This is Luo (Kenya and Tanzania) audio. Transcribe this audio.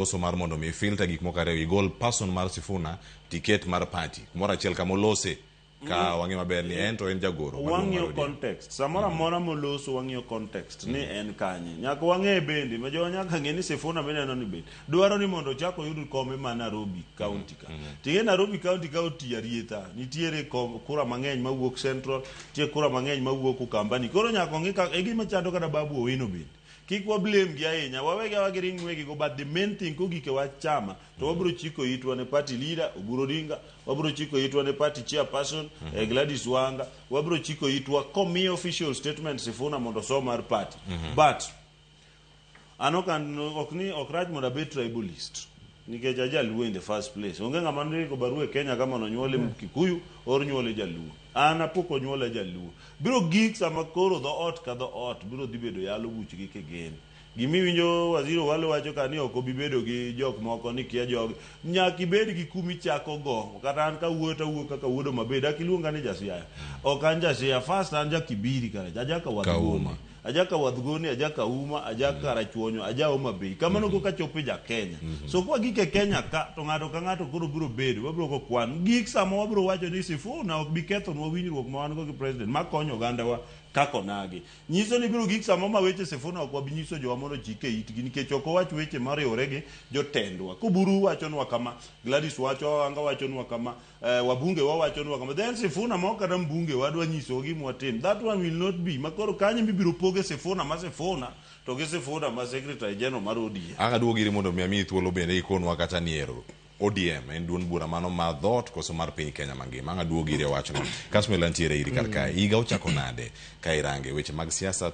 Loso mar mondo mi filter gik moko ariyo igol person mar Sifuna tiket mar party kumoro achiel kama olose ka wang'e maber ni en to en jagoro maduong' mar Wang'iyo ODM. context samoro amora moloso, wang'iyo context ni en kanye. Nyaka wang'e bende ma jowa nyaka ng'e ni Sifuna mineno ni bende dwaro ni mondo ochak oyud kombe ma Nairobi County ka. Ting'e Nairobi County ka otiyo arietha, nitiere kom, kura mang'eny mawuok Central, nitie kura mang'eny mawuok Ukambani. Koro nyaka ong'i ka e gima chando kata Babu Owino bende. Kik wa blame gi ahinya, wawegi awa giring wegi go, but the main thing kogik e wach chama to wabiro chiko itwa ne party leader Oburu Odinga, wabiro chiko itwa ne party chairperson Gladys Wanga, wabiro chiko itwa komiyo official statement Sifuna mondo osom mar party. But an ok an ok ni ok rach mondo abed tribalist nikech ajaluo in the first place. Onge ng'ama ndiko barua e Kenya kama nonyuole Kikuyu or nyuole Jaluo. An apok onyuola Jaluo. Biro gik sama koro dho ot ka dho ot biro dhi bedo yalo buchgi kigen. Gimiwinjo Waziri Owalo wacho ka ni ok obi bedo gi jok moko ni kia jogi. Nyaka ibed gi kumi chako go. Kata an kawuoyo to awuoyo kaka wuod Homa Bay. Dak iluonga ni Jasiaya. Ok an Jasiaya. First an ja Kibiri kare. Aja ka Wadhgoni. Kauma. Aja ka Wadhgoni, aja ka Uma, aja ka Rachuonyo, aja Homa Bay. Kamano koka chopo ja Kenya. So kwa gik e Kenya ka to ng'ato ka ng'ato koro biro bedo, wabiro go kwan. Gik sama wabiro wacho ni Sifuna ok bi kethonwa winjruok ma wan go gi president ma konyo ogandawa kaka onagi. Nyiso ni biro gik sama ma weche Sifuna ok wabi nyiso jowa mondo ochike itgi nikech ok owach weche moriwore gi jotendwa. Koburu wachonwa kama, Gladys wacho, Wanga wachonwa kama, wabunge wawachonwa kama. Then Sifuna ma ok kata mbunge wadwa nyisowa gima watim. That one will not be. Makoro kanyo mibiro poge Sifuna ma Sifuna to gi Sifuna ma Secretary General mar ODM. Ang' aduog iri mondo mi amiyi thuolo bende ikonwa kata ni ero ODM en duond bura mano mar dhoot koso mar piny Kenya mangima. Ang' aduog iri e wachno. Kasmuel antiere iri kar kae. Higa ochako nade ka irange weche mag siasa?